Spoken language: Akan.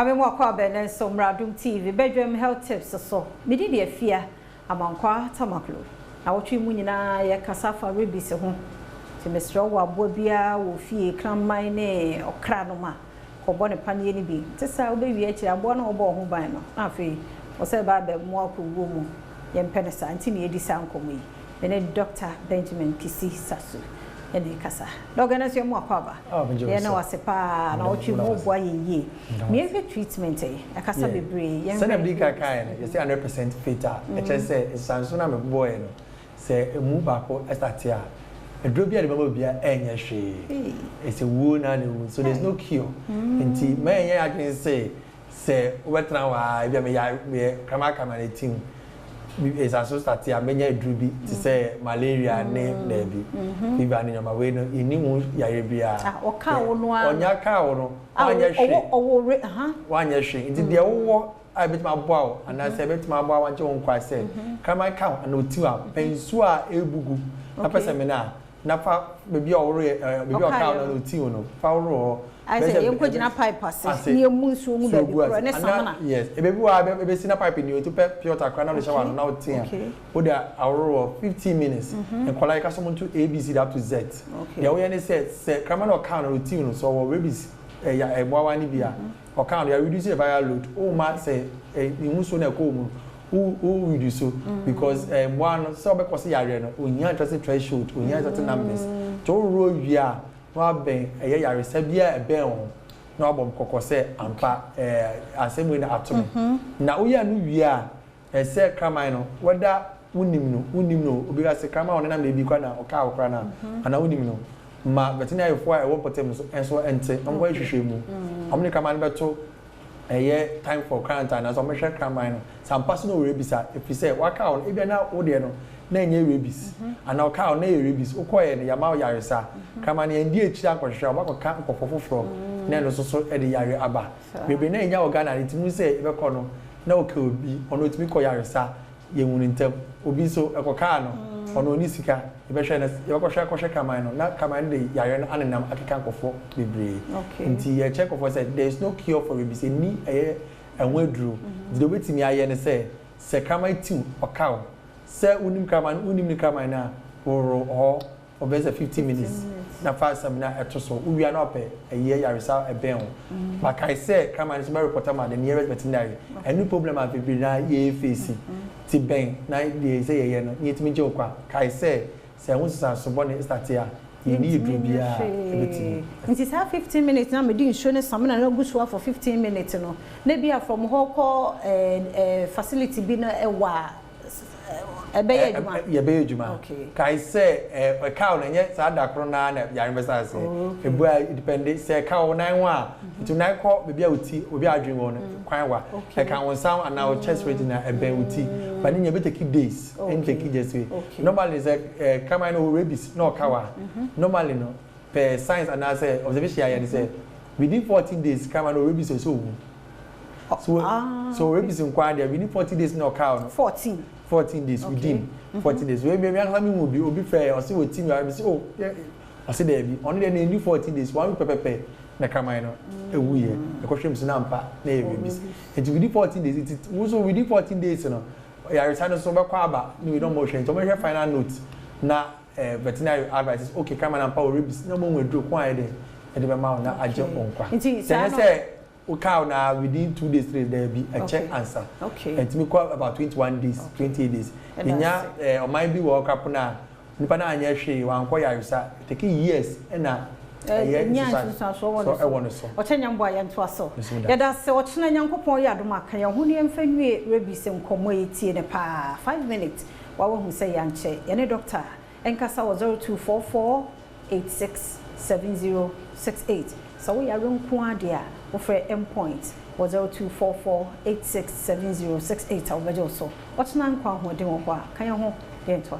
Ame mu akwaaba ɛnnɛ nso mmra Adom TV badwam health tips so. Me din de Afia Amankwaa Tamaklo. Nawɔtwe mu nyinaa yɛkasa fa rabies ho. Nti mesrɛ wo aboa biara wɔ fie, kraman ne ɔkra nom a, kɔbɔ ne paneɛ no bi. Nte saa wobɛwie akyire aboa no a wobɔɔ ho ban no na afei ɔsɛ ba abɛmoa kɔ wuo mu. Yɛmpɛ no saa nti na yɛdi saa nkɔmmɔ yi. Me ne Dɔkta Benjamin Kissi Sasu na ɛrekasa. Dɔk, ɛnnɛ nso yɛma wo akwaaba. Yɛda wo ase paa na wotwe mu woboa yɛn yie. Ma yɛnhwɛ treatment yi, ɛkasa bebree. Yɛnhwɛ. Sɛnea mede kan kaeɛ no, yɛse 100% fatal. Ɛkyerɛ sɛ nsusuanso no a mebobɔeɛ no, sɛ ɛmu baako starte a, aduro biara a yɛde bɛma obiara ɛnyɛ hwee. Ɛsɛ wuo na na ɛwu. So there's no cure. Nti mma yɛnyɛ yɛn adwene sɛ Sɛ wobɛtena hɔ ara, ebia meyare, meyɛ kraman kraman etim, ɛsa so starte a, mɛnya aduru bi te sɛ malaria ne daabi, fever ne nneɛma. Wei no, yɛnni ho yareɛ biara. Ah, ɔkaa wo no ara. Ɔnya kaa wo no, wanyɛ hwee. Ɔwɔ re, aha. Wanyɛ hwee. Nti deɛ wowɔ a ɛbɛtumi aboa wo anaasɛ ɛbɛtumi aboa wo agye wo nkwa sɛ kraman ka wo anaa ɔti wo a, pɛ nsuo a ɛrebu gu na pɛ samina a Na fa baabi a ɔworo yɛ ɛɛ baabi a ɔkaa no na otii wo no, fa woro hɔ. Ayɛ sɛ yɛnkɔgyina pipe ase na yɛmmu nsuo ngu baabi korɔ ne samina. Yes, ebi wɔ hɔ a ebesi na pipe ni o, nti wopɛ pure water koraa na wode hyɛ w'ano na wote a, wode aworo hɔ 15 minutes. Nkwadaa yɛka sɛ wɔnto A B C D up to Z. Deɛ woyɛ ne sɛ, sɛ kraman na ɔkaa no na otii wo no, sɛ ɔwɔ rabies ɛɛ mmoawa no bi a, Ɔkaa no, yɛ reduce yɛ viral load, wo ma sɛ ne ho nsuo no a ɛkɔ wo mu no, wo wo reduce because mmoa no sɛ ɔbɛkɔ so yareɛ no, ohia interesting threshold, ohia certain numbers. Nti wo woro wie a, na wabɛn ɛyɛ yaresa biara a ɛbɛn wo ho, na wabɔ kɔkɔ sɛ ampa asɛm wei na ato me. Na woyɛ no wie a, Ɛsɛ kraman no whether wonim no wonnim no o, obi ka sɛ kraman a ɔnenam baabi koraa na ɔkaa wo koraa no a, anaa wonim no, ma veterinarifoɔ a ɛwɔ mpɔtam no so nso nte na wɔnkɔyɛ nhwehwɛmu. Wɔde kraman no bɛto ɛyɛ time for quarantine anaasɛ wɔbɛhwɛ kraman no sɛ ampa so na ɔwɔ rabies a, ɛfiri sɛ waka wo no ebia na wo deɛ no na ɛnyɛ rabies anaa ɔkaa wo no na ɛyɛ rabies, wokɔeɛ no yɛama wo yaresa. Kraman no yɛndi akyire ankɔhwehwɛ a wɔbɛkɔka nkurɔfoɔ foforɔ na ɛno nso so de yareɛ aba. Bebree na enya wɔ Ghana no nti muhu sɛ ebɛkɔ no na ɔka obi ɔno otumi kɔ yaresa yɛhu no ntɛm obi nso ɛkɔkaa no ɔno ɔni sika yɛbɛhwɛ no yɛbɛkɔhwɛ akɔhwɛ kraman no na kraman no de yareɛ no anenam akeka nkurɔfoɔ bebree nti yɛkyerɛ nkurɔfoɔ sɛ there is no cure for rabies ɛnni ɛyɛ ɛho aduro nti deɛ wobɛtumi ayɛ ne sɛ sɛ kraman tiw ɔka wo sɛ wonim kraman no wonnim ne kraman no a woro hɔ for bɛyɛ sɛ 50 minutes na fa samina ɛto so wo wie a na wapɛ ɛyɛ yaresa ɛbɛn wo but kae sɛ kraman no so bɛ report ama the nearest veterinary ɛno problem a bebree naa yɛ face ti bɛn na deɛ sɛ yɛyɛ no na yɛtumi gye wo kwa kae sɛ sɛ ɛho nsusuanso bɔne starte a yɛnni aduro biara a ɛbɛtumi. Nti saa 15 minutes na mede nsuo ne samina no agu so for 15 minutes no na ebia from hɔ kɔ facility bi no ɛwɔ a Ɛbɛyɛ adwuma. Yɛbɛyɛ adwuma. Kae sɛ ɛkaw no ɛnyɛ saa da koro no ara na yare no bɛsa ase. Ebu a depende sɛ ɛka wo nan ho a, nti wo nan kɔ baabi a wo ti, baabi a adwene wɔ no, kwan wa. Ɛka wo nsa ho anaa wo chest region a ɛbɛn wo ti. But ne nyinaa ɛbɛ take days, ɛn take just wei. Normally sɛ kraman no ɔwɔ rabies na ɔka wo a, normally no per science anaasɛ observation a yɛayɛ ne sɛ within 14 days kraman no ɔwɔ rabies a ɛsɛ sɛ owu. So ah, so rabies nko ara deɛ within 14 days na ɔkaa no. 14. 14 days okay. Within 14 days. Wei mi ankasa mi hu bi obi frɛ ɔsi wɔ ti mi ɔsi oh ɔsi dɛbi ɔno deɛ na ɛni 14 days one week pɛpɛpɛ na kraman no ewu yɛ ɛkɔhwɛ mu so na ampa na ɛyɛ rabies nti within 14 days nti wo so within 14 days no yaresa no so bɛkɔ aba ne wei na ɔmo hwɛ nti ɔmo hwɛ final note na veterinary advice sɛ okay kraman ampa wɔ rabies na ɔmo hu aduro ko a yɛ dɛ ɛde bɛma wo na agye wo nkwa. Nti saa no. Sɛ wo kaa no ara within 2 days 3 days daabi ɛkyɛ ansa. Ɛtumi kɔ about 21 days, 28 days. Yɛnya ɔman bi wɔ hɔ koraa po no a nipa no anyɛ hwee wankɔ yaresa it take years ɛna ɛyɛ nsunsuansoɔ ɛwɔ ne so. Ɔkyɛ nyamboa yɛntoa so. Yɛda ase ɔkyena Nyankopɔn yɛ adom a ka yɛn ho na yɛmfa nwie rabies nkɔmmɔ yi tie no paa 5 minutes wa wahu sɛ yɛankyɛ yɛne doctor nkasa wɔ 0244 86 70 68 Sɛ wo yare nko ara deɛ a, wofrɛ Mpoint wɔ 0244 86 70 68 a wɔbɛgye wo so. Ɔkyena nkwa ahoɔden wɔ hɔ a, ka yɛn ho na yɛntoa so.